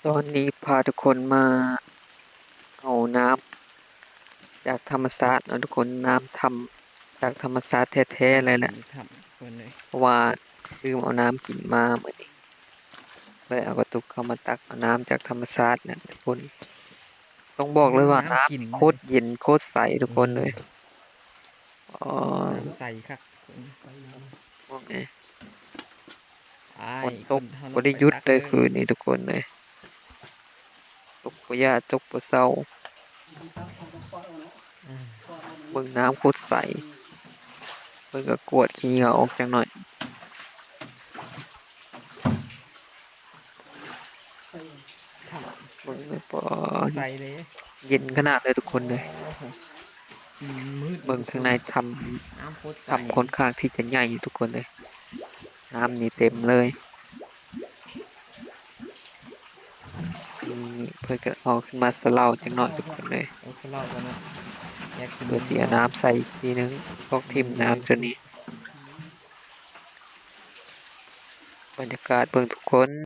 ຕອນນີ້ພາທຸກຄົນມາເອົານ້ຳຈາກທຳມະຊາດເນາະທຸກຄົນ, ນ້ຳຖ້ຳຈາກທຳມະຊາດແທ້ໆເລີຍແຫຼະ ຖ້ຳເພິ່ນເລີຍ ເພາະວ່າລືມເອົານ້ຳກິນມາມື້ນີ້ ເລີຍເອົາກະຕຸກເຂົ້າມາຕັກເອົານ້ຳຈາກທຳມະຊາດແຫຼະທຸກຄົນ. ຕ້ອງບອກເລີຍວ່າ ໂອ້ຍ ນ້ຳ ນ້ຳກິນ ໂຄດເຢັນໂຄດໃສທຸກຄົນເລີຍ. ອືມ ອໍ ນ້ຳໃສຄັກ ພວກນີ້ ຝົນຕົກບໍ່ໄດ້ຢຸດເລີຍຄືນນີ້ທຸກຄົນເລີຍ, ຕົກບໍ່ຢ່າຕົກບໍ່ເຊົາ. ອືມ ເບິ່ງນ້ຳໂຄດໃສ, ເບິ່ງກະກວດຂີ້ເຫຍື້ອອອກຈັກໜ້ອຍ. ເບິ່ງເລີຍ ປອ ໃສເລີຍ ເຢັນຂະໜາດເລີຍທຸກຄົນເລີຍ. ໂອ້ໂຫ ອືມ ມືດ ເບິ່ງຂ້າງໃນຖ້ຳ ນ້ຳໂຄດໃສ ຖ້ຳຂ້ອນຂ້າງທີ່ຈະໃຫຍ່ຢູ່ທຸກຄົນເລີຍ, ນ້ຳນີ້ເຕັມເລີຍ. ນີ້ເພິ່ນກະເອົາຂຶ້ນມາສະເຫຼົາຈັກໜ້ອຍທຸກຄົນເລີຍ, ເອົາສະເຫຼົາກ່ອນເນາະ ເພື່ອຊິເອົານ້ຳໃສ່ອີກທີໜຶ່ງ ພວກຖິ້ມນ້ຳໂຕນີ້. ບັນຍາກາດເບິ່ງທຸກຄົນ